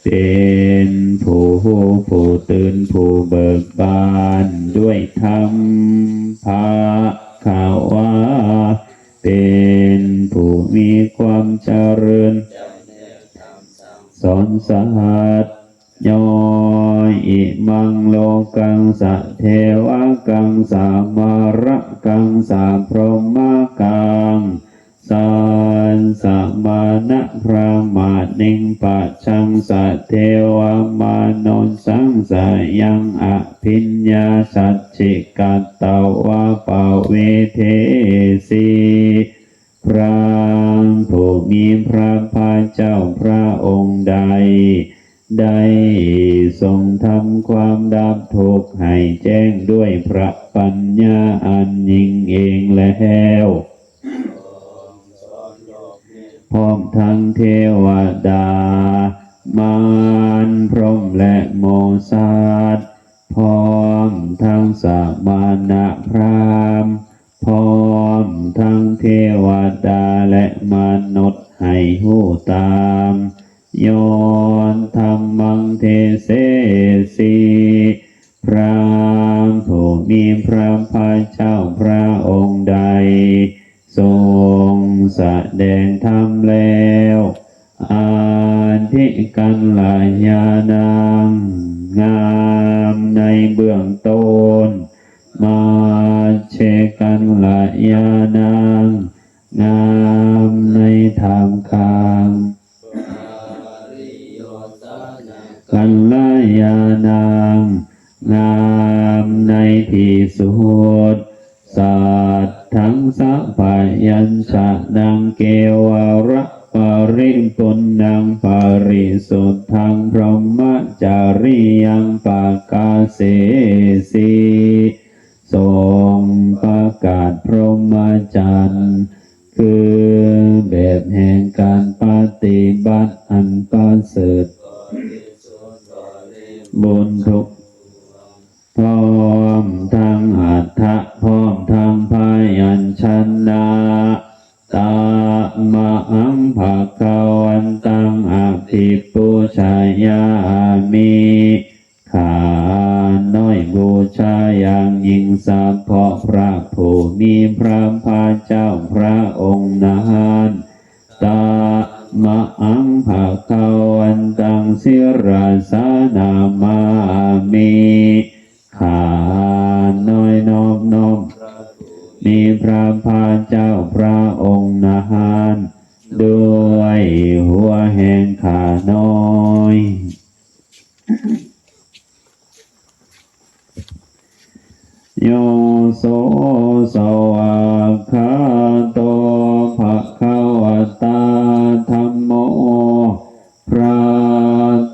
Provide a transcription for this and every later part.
ເປັນຜູ້ຮູ້ຜູ້ຕື່ນຜູ້ເບີກບານດ້ວຍທຳພະຄະວາ ເປັນຜູ້ມີຄວາມຈະເລີນ ສອນສັດ ໂຍ ອິມັງໂລກັງ ສະເທວະກັງ ສະມາຣະກັງ ສະພົມມະກັງ ສາສະມານະພຣາມານິງ ປະຈັງ ສະເທວະມະນຸດສັງ ສະຍັງ ອະພິນຍາ ສັດ ຈິກະຕະວະ ປະເວເທສີ ພຣະຜູ້ມີພຣະພະເຈົ້າພຣະອົງໃດ ໄດ້ຊົງທຳຄວາມດັບທຸກໃຫ້ແຈ້ງດ້ວຍພຣະປັນຍາອັນຍິ່ງເອງແລ້ວ ພ້ອມທັງເທວະດາ ມານ ພົມ ແລະ ໝູສັດ ພ້ອມທັງສະມານະພຣາມ ພ້ອມທັງເທວະດາ ແລະ ມະນຸດໃຫ້ຮູ້ຕາມ ໂຍ ທຳມັງເທເສສີ ພຣະຜູ້ມີພຣະພະເຈົ້າພຣະອົງໃດ ຊົງສະແດງທຳແລ້ວ ອາທິກັນລະຍານັງ ງາມໃນເບື້ອງຕົ້ນ ມັດເຊກັນລະຍານັງ ງາມໃນທ່າມກາງ ກັນລະຍານັງ ງາມໃນທີ່ສຸດ ສັດທັງສະພະຍັນຊະນັງ ເກວະຣະປະລິປຸນນັງ ປະລິສຸດທັງ ພົມມະຈະຣິຍັງ ປະກາເສສີ ຊົງປະກາດພົມມະຈັນ ຄືແບບແຫ່ງການປະຕິບັດອັນປະເສີດ ບຸນທຸກ ພ້ອມທັງອັດຖະ ພ້ອມທັງພະຍັນຊະນະ ຕະມະຫັງພະຄະວັນຕັງ ອະພິປູຊະຍາມິ ຂ້ານ້ອຍບູຊາຢ່າງຍິ່ງສະເພາະພຣະຜູ້ມີພຣະພະເຈົ້າພຣະອົງນັ້ນ ຕະມະຫັງພະຄະວັນຕັງ ສິລະສານະມາມິ ຂ້ານ້ອຍນອບນ້ອມ ມີພຣະພະເຈົ້າພຣະອົງນັ້ນ ດ້ວຍຫົວແຫ່ງຂ້ານ້ອຍ ໂຍ ໂສ ສະວາກຂາໂຕ ພະຄະວະຕາ ທຳໂມ ພຣະ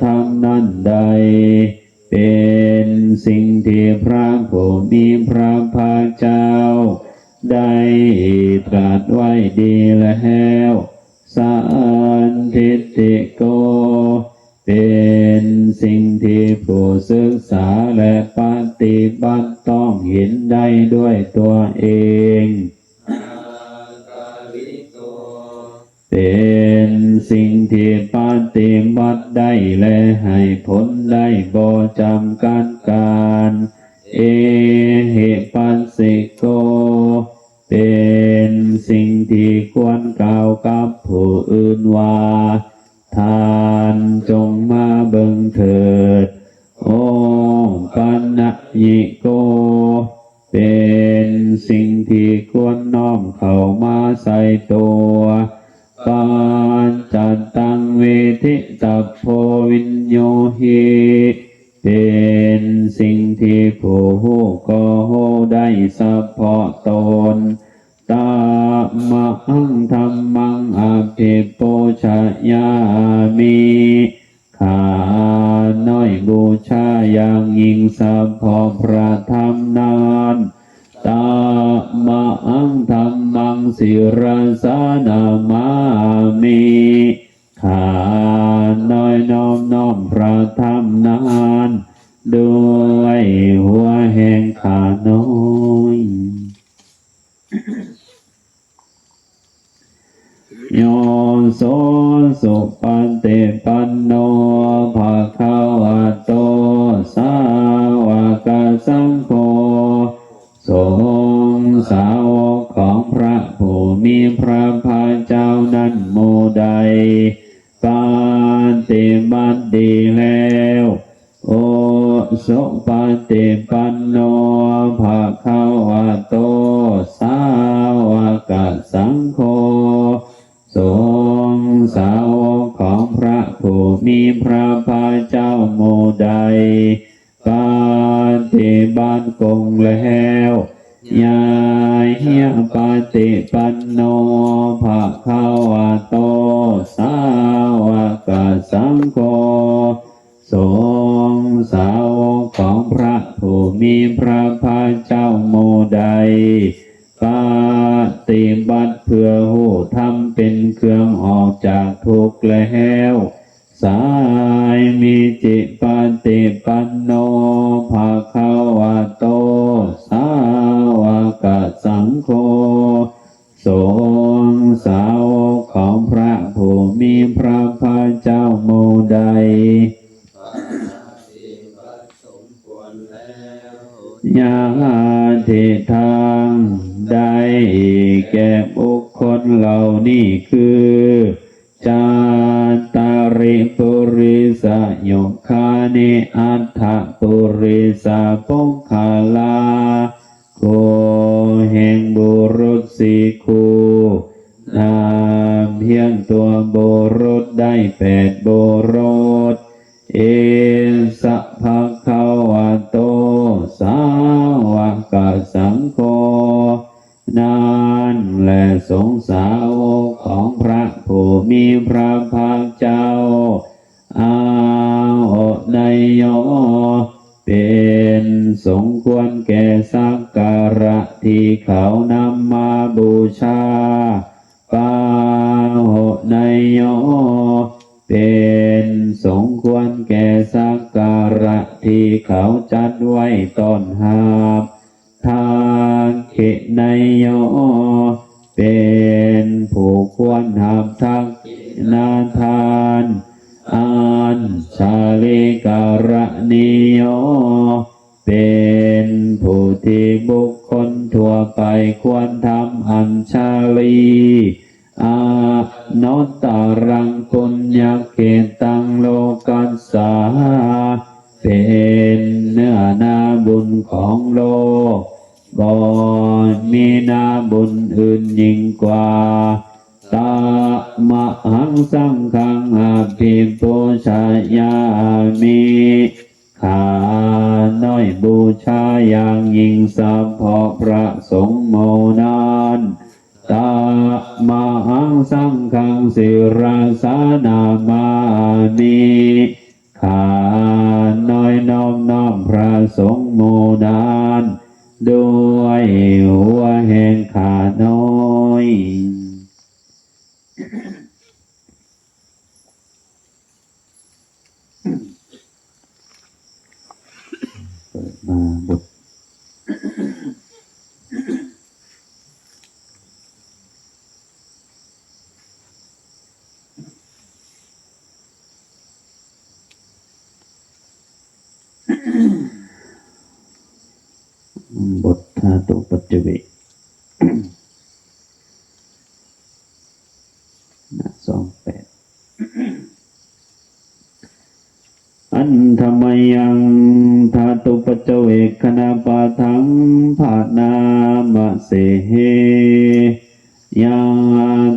ທຳນັ້ນໃດ ເປັນສິ່ງທີ່ພຣະຜູ້ມີພຣະພະເຈົ້າໄດ້ຕລັດໄວ້ດີແລ້ວ ສັນທິດທິໂກ ເປັນສິ່ງທີ່ຜູ້ສຶກສາ ແລະ ປະຕິບັດຕ້ອງເຫັນໄດ້ດ້ວຍຕົວເອງ ເປັນສິ່ງທີ່ປະຕິບັດໄດ້ ແລະ ໃຫ້ຜົນໄດ້ບໍ່ຈຳກັດການ ເອຫິປັດສິໂກ ເປັນສິ່ງທີ່ຄວນກ່າວກັບຜູ້ອື່ນວ່າ ທ່ານຈົ່ງມາເບິ່ງເຖີດ ໂອປະນະຍິໂກ ເປັນສິ່ງທີ່ຄວນນ້ອມເຂົ້າມາໃສ່ຕົວ ປັດຈັດຕັງ ວິດິຕະໂພ ວິນໂຍຫິ ເປັນສິ່ງທີ່ຜູ້ຮູ້ກໍຮູ້ໄດ້ສະເພາະຕົນ ຕະມະຫັງທຳມັງ ອະພິປູຊະຍາມິ ຂ້ານ້ອຍບູຊາຢ່າງຍິ່ງສະເພາະພຣະທຳນັ້ນ ຕະມະຫັງທຳມັງ ສິລະສານະມາມິ ຂ້ານ້ອຍນອບນ້ອມພຣະທຳນັ້ນ ດ້ວຍຫົວແຫ່ງຂ້ານ້ອຍ ໂຍ ໂສ ສຸປະຕິປັນໂນ ພະຄະວະໂຕ ສາວະກະສັງໂຄ ສົງສາວົກຂອງພະຜູ້ມີພະພາກເຈົ້ານັ້ນໝູ່ໃດ ປະຕິບັດດີແລ້ວ ອຸສຸປະຕິປັນໂນ ພະຄະວະໂຕ ສາວະກະສັງໂຄ ສົງສາວົກຂອງພະຜູ້ມີພະພາກເຈົ້າໝູ່ໃດ ປະຕິບັດກົງແລ້ວ ຍາຍະປະຕິປັນໂນ ພະຄະວະໂຕ ສາວະກະສັງໂຄ ສົງສາວົກຂອງພະຜູ້ມີພະພາກເຈົ້າໝູ່ໃດ ປະຕິບັດເພື່ອຮູ້ທຳເປັນເຄື່ອງອອກຈາກທຸກແລ້ວ ສາຍມີຈິປະຕິປັນໂນ ພະຄະວະໂຕ ສາວະກະສັງໂຄ ສົງສາວົກຂອງພະຜູ້ມີພະພາກເຈົ້າໝູ່ໃດ ຍາດທິທັງ ໄດ້ແກ່ບຸກຄົນເຫຼົ່ານີ້ຄື ຈັດຕາລິປຸລິສະຍຸຄານິ ອັດຖະປຸລິສະປຸກຄະລາ ຄູ່ແຫ່ງບຸລຸດສີ່ຄູ່ ນັບຮຽງຕົວບຸລຸດໄດ້ແປດບຸລຸດ ເອສະພະຄະວະໂຕ ສາວະກະສັງໂຄ ນັ້ນແລະ ສົງສາວົກຂອງພະຜູ້ມີພະພາກເຈົ້າ ອາໂຫນະໂຍ ເປັນສົມຄວນແກ່ສັກກາລະທີ່ເຂົານຳມາບູຊາ ປາໂຫນະໂຍ ເປັນສົມຄວນແກ່ສັກກາລະທີ່ເຂົາຈັດໄວ້ຕ້ອນຮັບ ທັກຂິນະໂຍ ເປັນຜູ້ຄວນຮັບທັກຂິນະທານ ອັນຊາລິກາລະນິໂຍ ເປັນຜູ້ທີ່ບຸກຄົນທົ່ວໄປຄວນທຳອັນຊາລີ ອານຸດຕະລັງປຸນຍະເຂດຕັງໂລກັດສາ ເປັນເນື້ອນາບຸນຂອງໂລກ ບໍ່ມີນາບຸນອື່ນຍິ່ງກວ່າ ຕະມະຫັງສັງຄັງອະພິປູຊະຍາມິ ຂ້ານ້ອຍບູຊາຢ່າງຍິ່ງສະເພາະພະສົງໝູ່ນັ້ນ ຕະມະຫັງສັງຄັງສິລະສານະມາມິ ຂ້ານ້ອຍນອບນ້ອມພະສົງໝູ່ນັ້ນ ດ້ວຍຫົວແຫ່ງຂ້ານ້ອຍ. ເປີດມາບົດ ບົດທາຕຸປັດຈະເວກ ໜ້າສອງແປດ ອັນທະມະຍັງ ທາຕຸປັດຈະເວກຂະນະປະທັງ ພະນາມະເສ ຍະ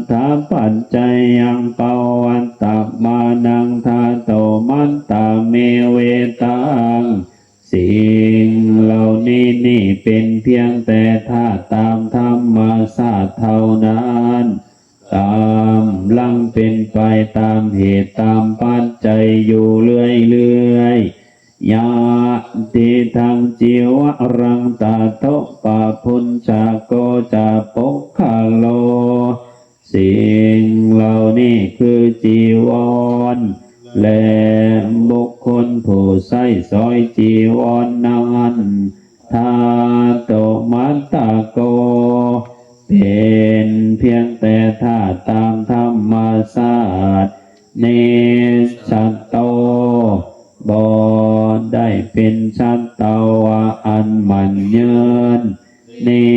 ຖາປັດໄຈຍັງປະວັດຕະມານັງ ທາຕຸມັດຕາເມ ເວຕັງ ສິ່ງເຫຼົ່ານີ້ນີ້ເປັນພຽງແຕ່ທາດຕາມທຳມະຊາດເທົ່ານັ້ນ ກຳລັງເປັນໄປຕາມເຫດຕາມປັດໄຈຢູ່ເລື້ອຍໆ ຍະຕິທັງຈີວະລັງຕະໂຕປະພຸນຊະໂກຈະປຸກຄະໂລ ສິ່ງເຫຼົ່ານີ້ຄືຈີວອນ ແລະ ບຸກຄົນຜູ້ໃຊ້ສອຍຈີວອນນັ້ນ ທາຕຸມັດຕະໂກ ເປັ ເປັນພຽງແຕ່ທາດຕາມທຳມະຊາດ ນິດສັດໂຕ ບໍ່ໄດ້ເປັນສັດຕະວະອັນໝັ້ນຍືນ ນິ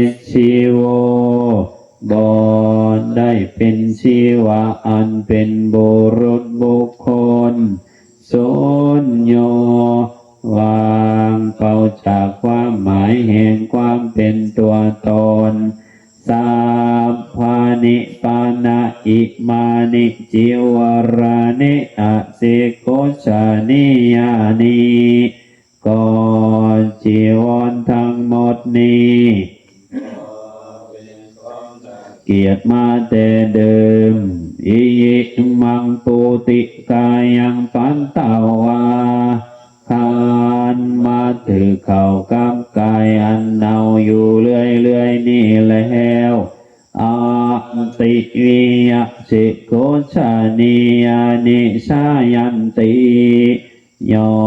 ດຊີໂວ ບໍ່ໄດ້ເປັນຊີວະອັນເປັນບຸລຸດບຸກຄົນ ສຸນໂຍ ວ່າງເປົ່າຈາກຄວາມໝາຍແຫ່ງຄວາມເປັນຕົວຕົນ ສັບພານິປານະ ອິມານິ ຈີວະລານິ ອະສິໂຄສະນີຍານິ ກໍຈີວອນທັງໝົດນີ້ ກຽດມາແຕ່ເດີມ ອິມັງ ປຸຕິກາຍັງ ປັນຕະວາ ຄັນມາຖືກເຂົ້າກັບກາຍອັນເນົ່າຢູ່ເລື້ອຍໆນີ້ແລ້ວ ອະຕິວິຍະ ສິໂຄສະນີຍານິ ຊາຍັນຕິ ຍ່ອ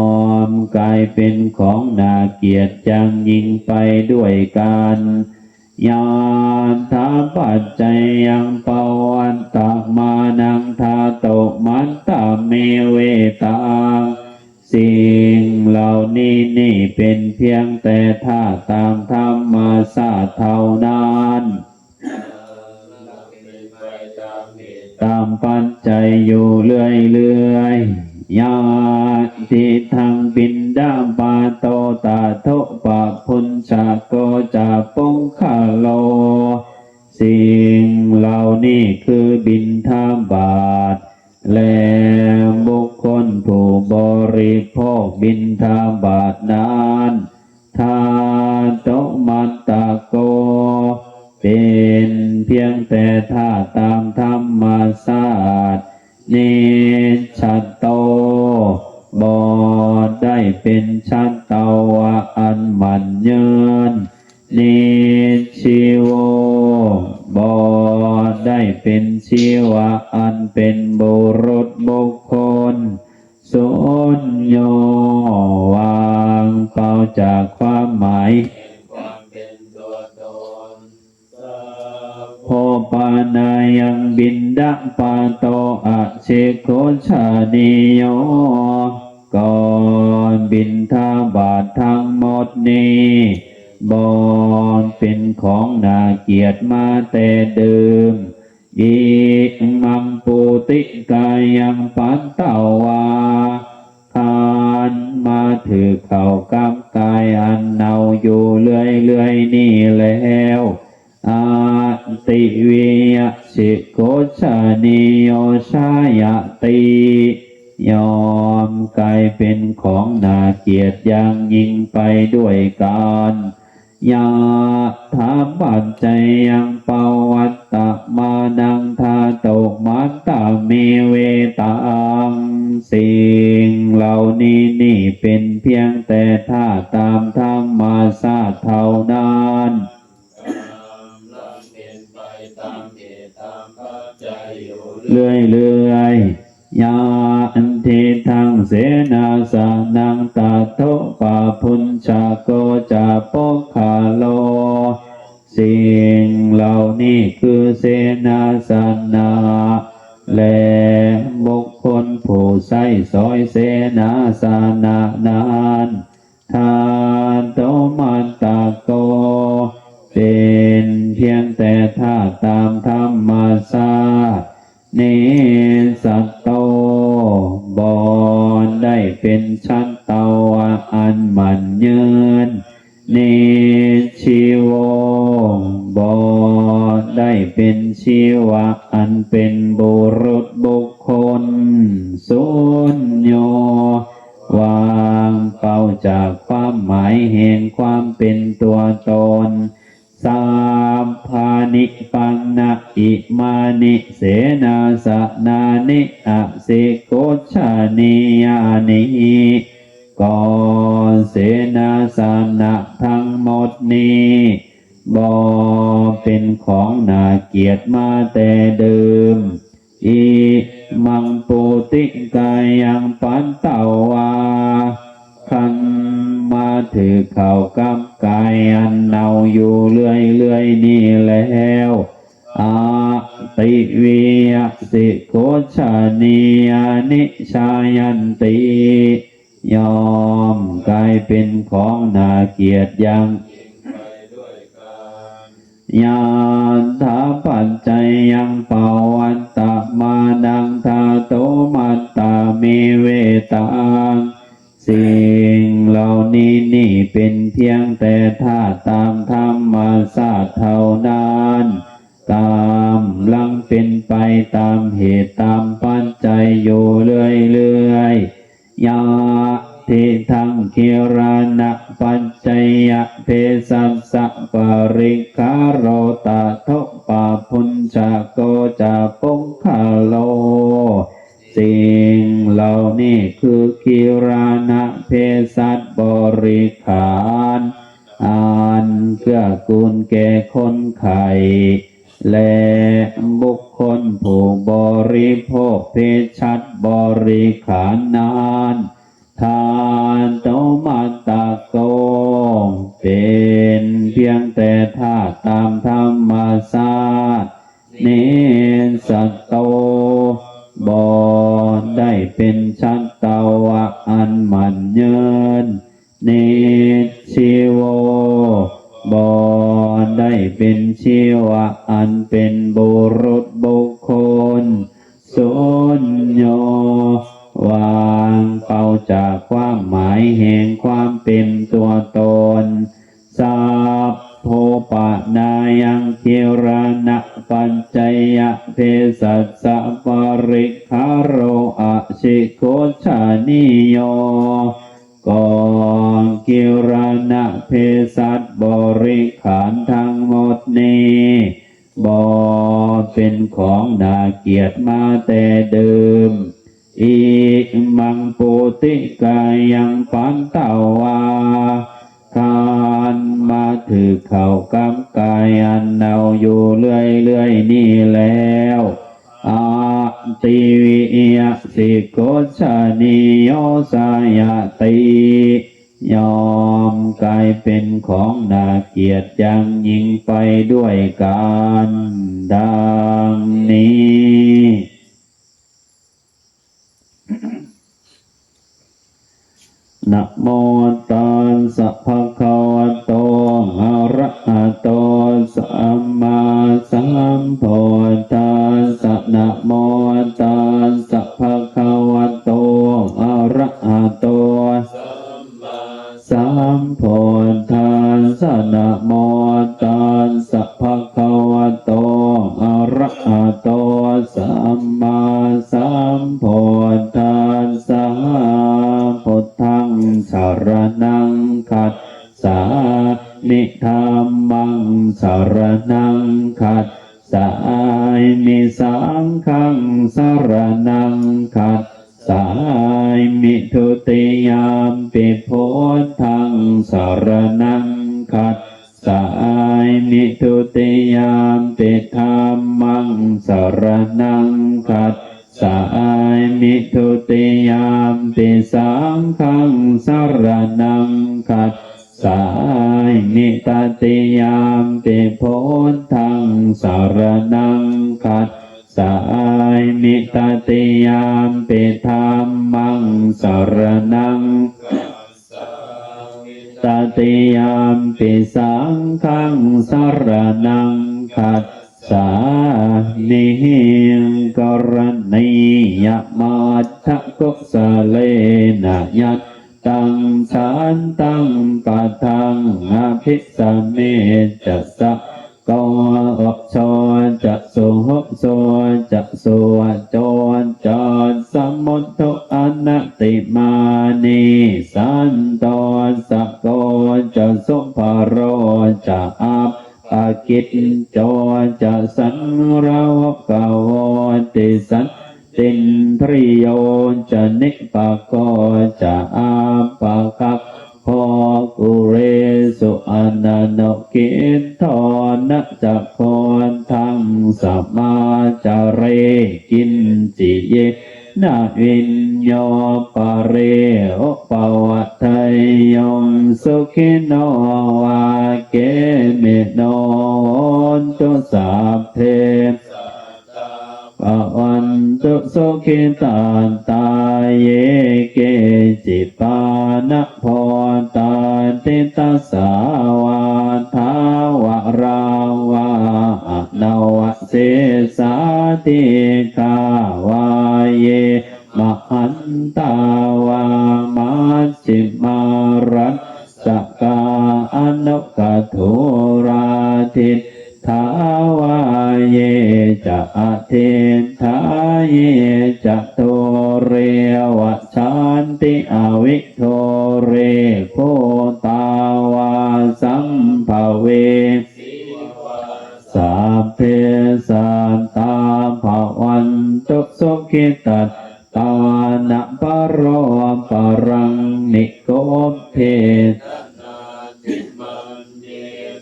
ມກາຍເປັນຂອງໜ້າກຽດຢ່າງຍິ່ງໄປດ້ວຍກັນ ຍະຖາປັດໄຈຍັງ ປະວັດຕະມານັງ ທາຕຸມັນຕະເມ ເວຕັງ ສິ່ງເຫຼົ່ານີ້ນີ້ເປັນພຽງແຕ່ທາດຕາມທຳມະຊາດເທົ່ານັ້ນ ຕາມປັດໄຈຢູ່ເລື້ອຍໆ ຍະທິທັງ ປິນດາບາໂຕ ຕະໂທປະພຸນຊະໂກ ຈາປຸກຄະໂລ ສິ່ງເຫຼົ່ານີ້ຄືບິນທະບາດ ແລະ ບຸກຄົນຜູ້ບໍລິໂພກບິນທະບາດນັ້ນ ທາຕຸມັນຕະໂກ ເປັນພຽງແຕ່ທາດຕາມທຳມະຊາດ ນິດສັດໂຕ ບໍ່ໄດ້ເປັນສັດຕະວະອັນໝັ້ນຍືນ ນິດຊີໂວ ບໍ່ໄດ້ເປັນຊີວະອັນເປັນບຸລຸດບຸກຄົນ ສຸນໂຍ ວ່າງເປົ່າຈາກຄວາມໝາຍ ໂພປານາຍັງ ບິນດາບາໂຕ ອະສິໂຄສະນີໂຍ ກໍບິນທະບາດທັງໝົດນີ້ ບໍ່ເປັນຂອງໜ້າກຽດມາແຕ່ເດີມ ອິມັງ ປຸຕິກາຍັງ ປັນຕະວາ ຄັນມາຖືກເຂົ້າກັບກາຍອັນເນົ່າຢູ່ເລື້ອຍໆນີ້ແລ້ວ ອະຕິວິຍະ ສິໂຄສະນີໂຍ ຊາຍະຕິ ຍ່ອມກາຍເປັນຂອງໜ້າກຽດຢ່າງຍິ່ງໄປດ້ວຍກັນ ຍະຖາປັດໄຈຍັງ ປະວັດຕະມານັງ ທາຕຸມັນຕະເມ ເວຕັງ ສິ່ງເຫຼົ່ານີ້ນີ້ເປັນພຽງແຕ່ທາດຕາມທຳມະຊາດເທົ່ານັ້ນ ເລື້ອຍໆ ຍະທິທັງ ເສນາສະນັງ ຕະໂທປະພຸນຊະໂກ ຈາປຸກຄະໂລ ສິ່ງເຫຼົ່ານີ້ຄືເສນາສະນະ ແລະ ບຸກຄົນຜູ້ໃຊ້ສອຍເສນາສະນະນັ້ນ ທາຕຸມັນຕະໂກ ເປັນພຽງແຕ່ທາດຕາມທຳມະຊາດ ນິດສັດໂຕ ບໍ່ໄດ້ເປັນສັດຕະວະອັນໝັ້ນຍືນ ນິດຊີໂວ ບໍ່ໄດ້ເປັນຊີວະອັນເປັນບຸລຸດບຸກຄົນ ສຸນໂຍ ວ່າງເປົ່າຈາກຄວາມໝາຍແຫ່ງຄວາມເປັນຕົວຕົນ ສັບພານິປານະ ອິມານິ ເສນາສະນານິ ອະສິໂຄສະນີຍານິ ກໍເສນາສະນະທັງໝົດນີ້ ບໍ່ເປັນຂອງໜ້າກຽດມາແຕ່ເດີມ ອິມັງ ປຸຕິກາຍັງ ປັນຕະວາ ຄັນມາ ຖືກເຂົ້າກັບກາຍອັນເນົ່າຢູ່ເລື້ອຍໆນີ້ແລ້ວ ອະຕິວິຍະ ສິໂຄຊະນີຍານິ ຊາຍັນຕິ ຍ່ອມກາຍເປັນຂອງໜ້າກຽດຢ່າງ ຍະຖາປັດໄຈຍັງປະວັດຕະມານັງ ທາຕຸມັດຕະເມ ເວຕັງ ສິ່ງເຫຼົ່ານີ້ນີ້ເປັນພຽງແຕ່ທາດຕາມທຳມະຊາດເທົ່ານັ້ນ ກຳລັງເປັນໄປຕາມເຫດຕາມປັດໄຈຢູ່ເລື້ອຍໆ ຍະທິທັງ ກິລານະປັດໄຈຍະ ເພສັດສະປະລິກຂາໂຣ ຕະໂທປະພຸນຊະໂກ ຈະປຸກຄະໂລ ສິ່ງເຫຼົ່ານີ້ຄືກິລານະເພສັດບໍລິຂານ ອັນເກື້ອກູນແກ່ຄົນໄຂ້ ແລະ ບຸກຄົນຜູ້ບໍລິໂພກເພສັດບໍລິຂານນັ້ນ ທາຕຸມັດຕະໂກ ເປັນພຽງແຕ່ທາດຕາມທຳມະຊາດ ນິດສັດໂຕ ບໍ່ໄດ້ເປັນສັດຕະວະອັນໝັ້ນຍືນ ນິດຊີໂວ ບໍ່ໄດ້ເປັນຊີວະອັນເປັນບຸລຸດບຸກຄົນ ສຸນໂຍ ວ່າງເປົ່າຈາກຄວາມໝາຍແຫ່ງຄວາມເປັນຕົວຕົນ ສັບໂພປະນາຍັງ ກິລານະປັດໄຈຍະ ເພສັດສະປະລິກຂາໂຣ ອະສິໂຄຊະນີໂຍ ກໍກິລານະເພສັດບໍລິຂານທັງໝົດນີ້ ບໍ່ເປັນຂອງໜ້າກຽດມາແຕ່ເດີມ ອິມັງປຸຕິກາຍັງ ປັນຕະວາ ຄັນມາຖືກເຂົ້າກັບກາຍອັນເນົ່າຢູ່ເລື້ອຍໆນີ້ແລ້ວ ອະຕິວິຍະ ສິໂຄຊະນີໂຍ ຊາຍະຕິ ຍ່ອມກາຍເປັນຂອງໜ້າກຽດຢ່າງຍິ່ງໄປດ້ວຍກັນ ດັ່ງນີ້. ນະໂມຕັດສະ ພະຄະວະໂຕ ອະລະຫະໂຕ ສຳມາສຳພຸດທັດສະ ນະໂມຕັດສະ ພະຄະວະໂຕ ອະລະຫະໂຕ ສຳມາ ສຳພຸດທັດສະ ນະໂມຕັດສະ ພະຄະວະໂຕ ອະລະຫະໂຕ ສຳມາສຳພຸດທັດສະ ພຸດທັງສະຣະນັງຄັດສາມິ ທຳມັງສະຣະນັງຄັດສາມິ ສັງຄັງສະຣະນັງຄັດ ສາມິ ທຸຕິຍາມປິ ພຸດທັງສະຣະນັງຄັດສາມິ ທຸຕິຍາມປິ ທຳມັງສະຣະນັງຄັດສາມິ ທຸຕິຍາມປິ ສັງຄັງສະຣະນັງຄັດສາມິ ຕະຕິຍາມປິ ພຸດທັງສະຣະນັງຄັດສາມິ ຕະຕິຍາມປິ ທຳມັງສະຣະນັງ ຕະຕິຍາມປິ ສັງຄັງສະຣະນັງຄັດສາມິ ກໍລະນີຍະມັດຖະກຸສະເລນະ ຍັດ ຕັງ ສັນຕັງ ປະທັງ ອະພິສະເມຈະ ສະໂກ ໂຊຈະ ສຸໂຫ ໂຊຈະ ສຸວະໂຈ ຈັດສະມຸດໂທ ອະນະຕິມານີ ສັນໂຕ ສະໂກຈະ ສຸພະໂລຈະ ອັບ ປະກິດໂຈຈະ ສັນລາໂຫກະໂວຕິສັນ ຕິນທຣິໂຍຈະ ນິປະໂກຈະ ອັບປະກັບໂພ ກຸເລສຸ ອະນະນຸກິດໂທນະ ຈັກໂຄທັງ ສະມາຈາເຣ ກິນຈິເຍ ນະວິນໂຍປະເຣອຸປະວັດໄທໂຍ ສຸຂິໂນວາເກມິໂນ ໂຫນຕຸ ສັບເພ ພະວັນຕຸ ສຸຂິຕາຕາ ເຢ ເກ ຈິ ປານະ ໂພ ຕາ ທິຕາສາ ວາ ຖາວະຣາ ວາ ອະນະວະເສສາ ທີຄາ ວາ ເຢ ມະຫັນຕາ ວາ ມັດຊິມາ ລັດສະກາ ອະນຸກະທູຣາ ທິດຖາ ວາ ເຢ ຈະ ອະທິດຖາ ເຢ ຈະ ທຸເຣ ວະ ສັນຕິ ອະວິທຸເຣ ພູຕາ ວາ ສຳພະເວ ສັບເພ ສັດຕາ ພະວັນຕຸ ສຸຂິຕັດຕາ ນະປະໂລປະລັງ ນິກຸບເພ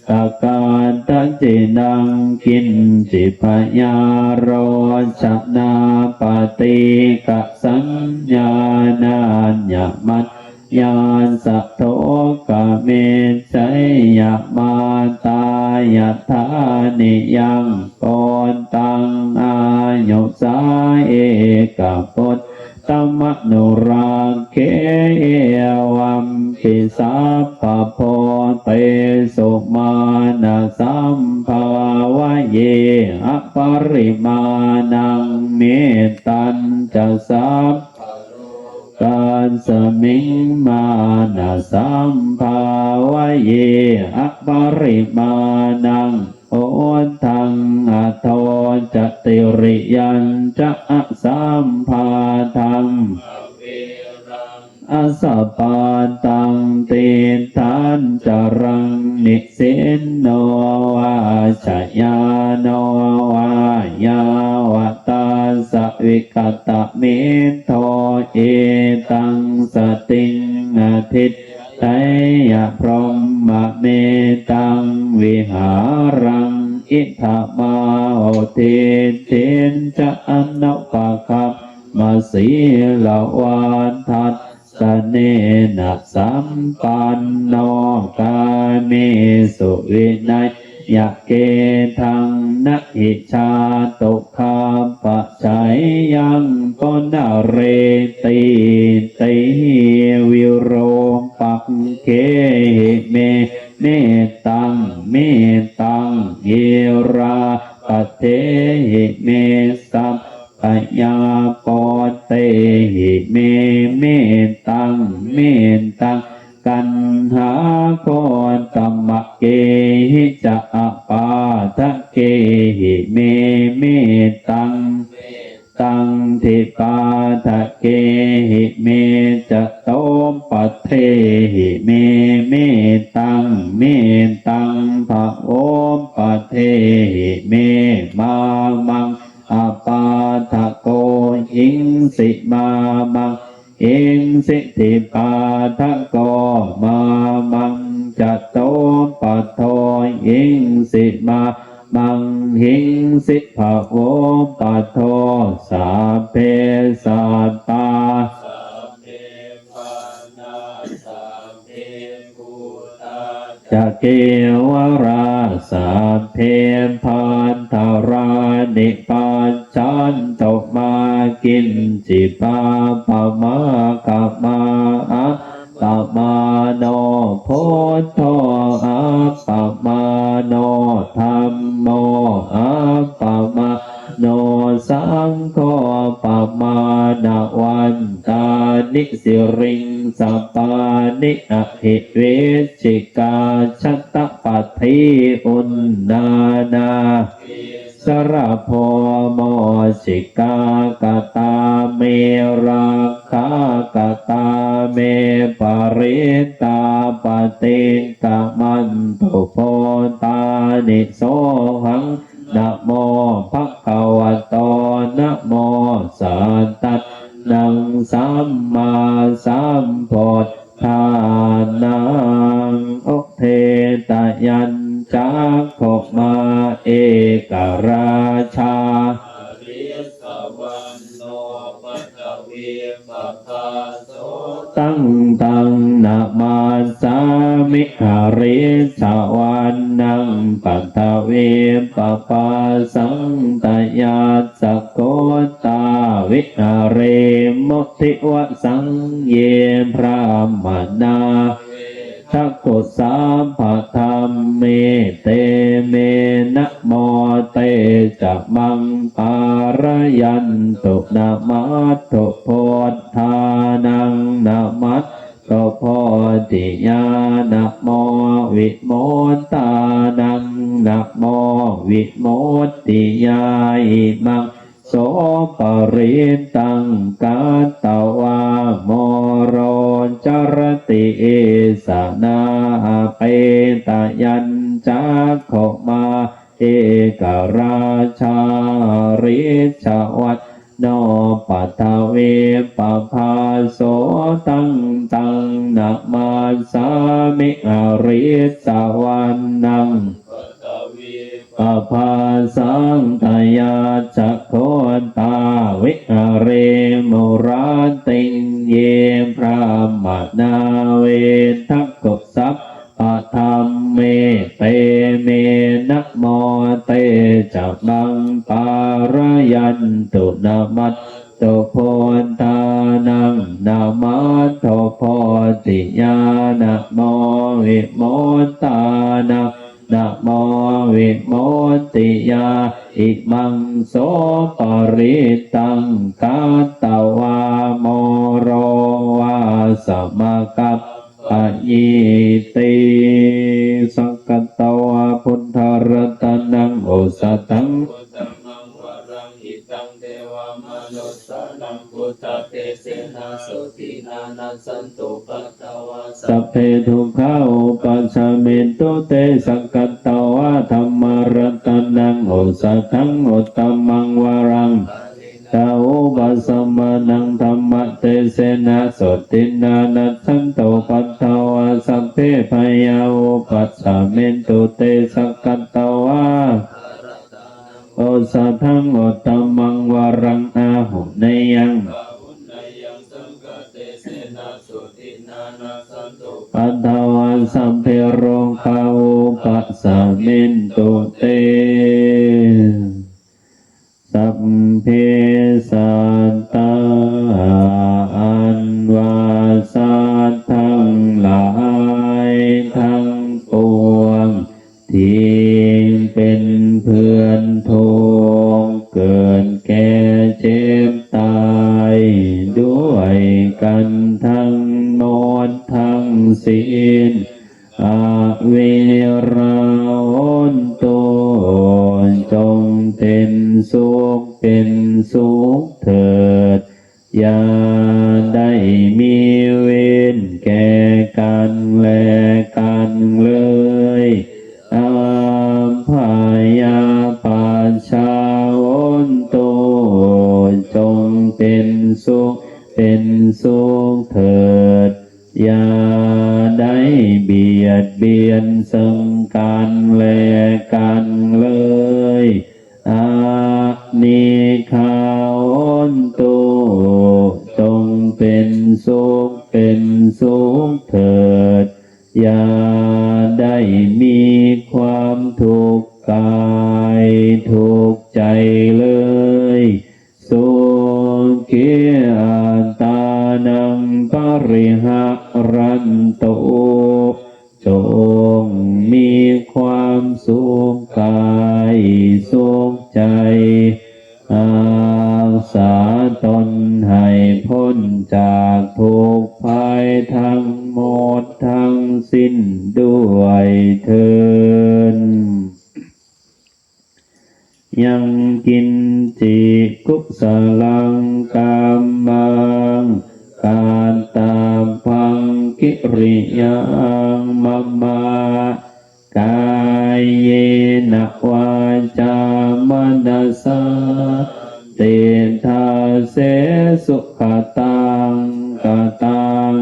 ຕະກາຕະຈິນັງ ກິນຈິ ພະຍາໂຣຈະນາ ປະຕິກະສັນຍາ ນານຍະມັດ ຍາສະ ໂທກະເມໄຊຍະ ມາຕາ ຍະຖາ ນິຍັງ ໂກນຕັງ ອາຍຸສາ ເອກະປຸດຕະມະນຸລັກເຂ ເອວັມປິ ສັບພະພູເຕສຸ ມານະສັມພາວະເຍ ອະປະລິມານັງ ເມດຕັນຈະ ສັບ ກັດສະມິງ ມານະສັມພາວະເຍ ອະປະລິມານັງ ໂອດທັງ ອະໂທຈະ ຕິລິຍັນຈະ ອະສັມພາທັງ ອະສະປາຕັງ ຕິດຖານຈະລັງ ນິ ສິນໂນວາຊະຍາໂນວາ ຍາວະຕາສະ ວິກະຕະເມໂທ ເອຕັງສະຕິງ ອະທິດໄທຍະ ພົມມະເມຕັງ ວິຫາລັງ ອິດຖະມາໂຫຕິ ທິດຖິນຈະ ອະນຸປະຄຳມະ ສີລະວັດຖະ ສະເນນະ ສຳປັນໂນ ກາເມສຸ ວິໄນຍະເກທັງ ນະຫິ ຈາຕຸ ຄາປະໄຊຍັງ ປຸນະເຣຕິ ເຕ ວິໂຣປັກເຄຫິ ເມ ເມຕັງ ເມຕັງ ເຢລາປະເທຫິ ເມ ສັບ ພະຍາໂປເຕຫິເມ ເມຕັງ ເມຕັງ ກັນຫາໂຄຕະມະເກຫິຈະ ອະປາທະເກຫິເມ ເມຕັງ ຕັງທິປາທະເກຫິເມຈະ ໂຕປະເທຫິເມ ເມຕັງ ເມຕັງ ພະໂອປະເທຫິເມ ມາມັງ ອະປາທະໂກຫິງສິມາມັງ ຫິງສິທິປາທະໂກ ມາມັງຈະໂຕປະໂທຫິງສິມາມັງ ຫິງສິພະໂວປະໂທ ສັບເພສັດຕາ ຈະເກວະລາ ສັບເພພັນທະລານິ ປັດຈັນຕຸມາ ກິນຈິປາປະມາຄະມາ ອັບປະມາໂນ ພຸດໂທ ອັບປະມາໂນ ທຳໂມ ອັບປະມາໂນ ສັງໂຄ ປະມານະວັນຕານິ ສິລິງສະປານິ ອະຫິວິດຊິກາ ຊະຕະປະທີ ອຸນນານາ ສະລະໂພ ໂມຊິກາ ກະຕາເມ ລັກຂາ ກະຕາເມ ປະລິດຕາ ປະຕິກກະມັນຕຸ ໂພຕານິ ໂສຫັງ ນະໂມ ພະຄະວະໂຕ ນະໂມ ສັດຕານັງ ສຳມາສຳພຸດ ທານັງ ໂອເທຕະຍັນຈັກຂຸມາ ເອກະລາຊາ ລິສະວັນໂນ ປະທະ ตัง ตัง นะมัสสามิ หริสสะวัณณัง ปัทวีปภาสัง ตยัสสะโคตา วิหาเรมุทิวสัง เย บรามมณา จักขุสัพพะธัมเม เต เม นะโม เต จะมัง ปารยันตุ นะมัสสุ พุทธานัง นะมัสสุ โพธิยา นะโม วิมุตตานัง นะโม วิมุตติยา อิมัง โสปริตตัง กัตตวา โมโร จรติ เอสะ นา อเปตะ ยัญ จักขุมา เอกราชา หริสสะวัณณโณ ปัทวีปภาโส ตัง ตัง นะมัสสามิ หริสสะวัณณัง ปภาสัง ตยัสสะโคตา วิหาเรมุราติง เย บรามมณา เวทักขุสัพพะธัมเม เต เม นะโม เต จะมัง ปารยันตุ นะมัสสุ พุทธานัง นะมัสสุ โพธิยา นะโม วิมุตตานัง นะโม วิมุตติยา อิมัง โสปริตตัง กัตตวา โมโร วาสะ มะกัปปะยีติ สักกัตตวา พุทธารัตนัง โอสะถัง สัพเพ ทุกขา อุปัสสะมินตุ เต สักกัตตวา ธัมมารัตนัง โอสะถัง อุตตะมัง วารัง ตา อุปัสสะมานัง ธัมมะเตเสนะ โสตินนา นัสสันตุ ปัตถวา สัพเพ พยา อุปัสสะมินตุ เต สักกัตตวา โอสะถัง อุตตะมัง วารัง อาหุเนยัง ปัตถวา สัพเพ โรคา อุปัสสะมินตุ เต สัพเพ สัตตา ອັນວ່າ ສັດທັງຫຼາຍທັງປວງ ທີ່ເປັນເພື່ອນທຸກ ເກີດແກ່ເຈັບຕາຍ ດ້ວຍກັນທັງໝົດທັງສິ້ນ ອະວິລາ ໂຫນຕຸ ຈົ່ງເປັນສຸກເປັນສຸກເຖີດ ຢ່າໄດ້ມີເວນແກ່ກັນແລະກັນເລີຍ ອາພະຍາປັດຊາ ໂຫນຕຸ ຈົ່ງເປັນສຸກເປັນສຸກເຖີດ ຢ່າໄດ້ບຽດບຽນເຊິ່ງກັນແລະກັນເລີຍ ອະນິກຂາ ໂຫນຕຸ ຈົ່ງເປັນສຸກເປັນສຸກເຖີດ ຢ່າໄດ້ມີຄວາມທຸກກາຍທຸກໃຈເລີຍ ສຸຂີ ອັດຕານັງ ປະລິຫະລັນຕຸ ຈົ່ງມີຄວາມສຸກກາຍສຸກໃຈ ຮັກສາຕົນໃຫ້ພົ້ນຈາກທຸກໄພທັງໝົດທັງສິ້ນດ້ວຍເທີ້ນ. ຍັງກິນຈິ ກຸສະລັງກັມມັງ ກັດຕະພັງ ກິຣິຍັງ ມະມະ ກາເຍນະ ວາຈາ ມະນະສາ ເຕທາເສ ສຸຂະຕັງ ກະຕັງ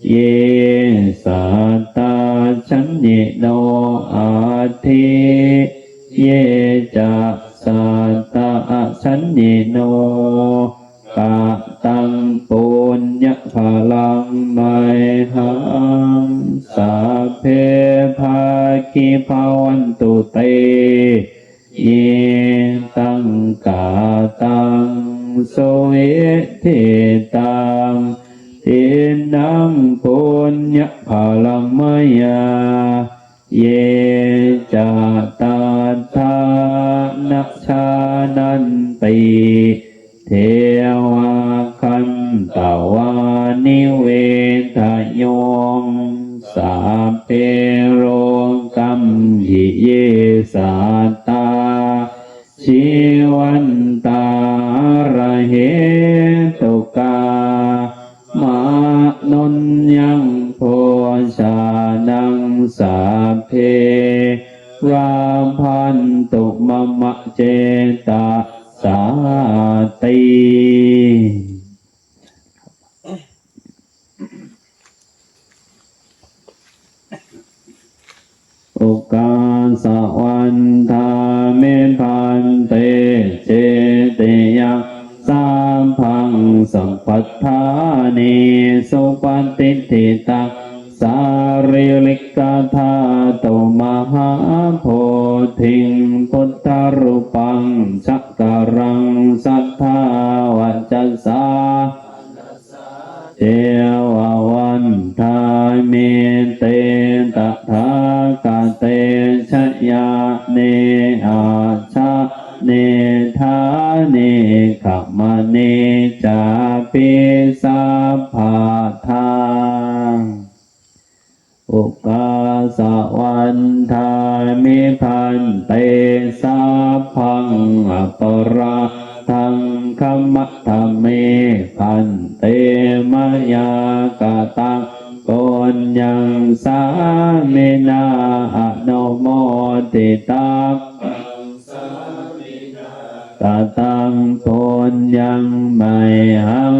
ເຢ ສັດຕາ ສັນຍິໂນ ອັດຖິ ເຢ ຈະ ສັດຕາ ອະສັນຍິໂນ ກະ ຕັງ ປຸນຍະພະລັງ ໄມຫັງ ສັບເພ ພາຄີ ພະວັນຕຸ ເຕ ເຍ ຕັງ ກະຕັງ ສຸວິທິຕັງ ທິນນັງ ປຸນຍະພະລັງ ມະຍາ ເຍ ຈະ ຕັດຖານະ ຈານັນຕິ ເທວາ ຄັນຕະວາ ນິເວທະໂຍ ສັບເພ ໂລກັມ ຫິ ເຍ ສັດຕາ ຊີວັນຕາ ອາຣະເຫຕຸກາ ມະນຸນຍັງ ໂພຊານັງ ສັບເພ ລາພັນຕຸ ມະມະ ເຈຕະສາຕິ. ໂອກາສະວັນທາມິ ພັນເຕ ເຈຕິຍັງ ສັບພັງ ສັບພັດຖານີ ສຸປະຕິດຖິຕັງ ສາລີລິກະທາຕຸ ມະຫາໂພທິງ ພຸດທະຮູປັງ ຈັກກະລັງ ສັດທາ ວັດຈະສາ ເຈວະວັນທາມິ ເຕ ຕະຖາຄະເຕ ຊະຍານິ ອາຊານິ ຖານິ ຂະມະນີ ຈາປິ ສັບພະທາ. ໂອກາສະວັນທາມິ ພັນເຕ ສັບພັງ ອະປະລາທັງ ຂະມະທະເມ ພັນເຕ ມະຍາກະຕັງ ປຸນຍັງ ສາມິນາ ອະນຸໂມທິຕັບ ກະຕັງ ປຸນຍັງ ໄມຫັງ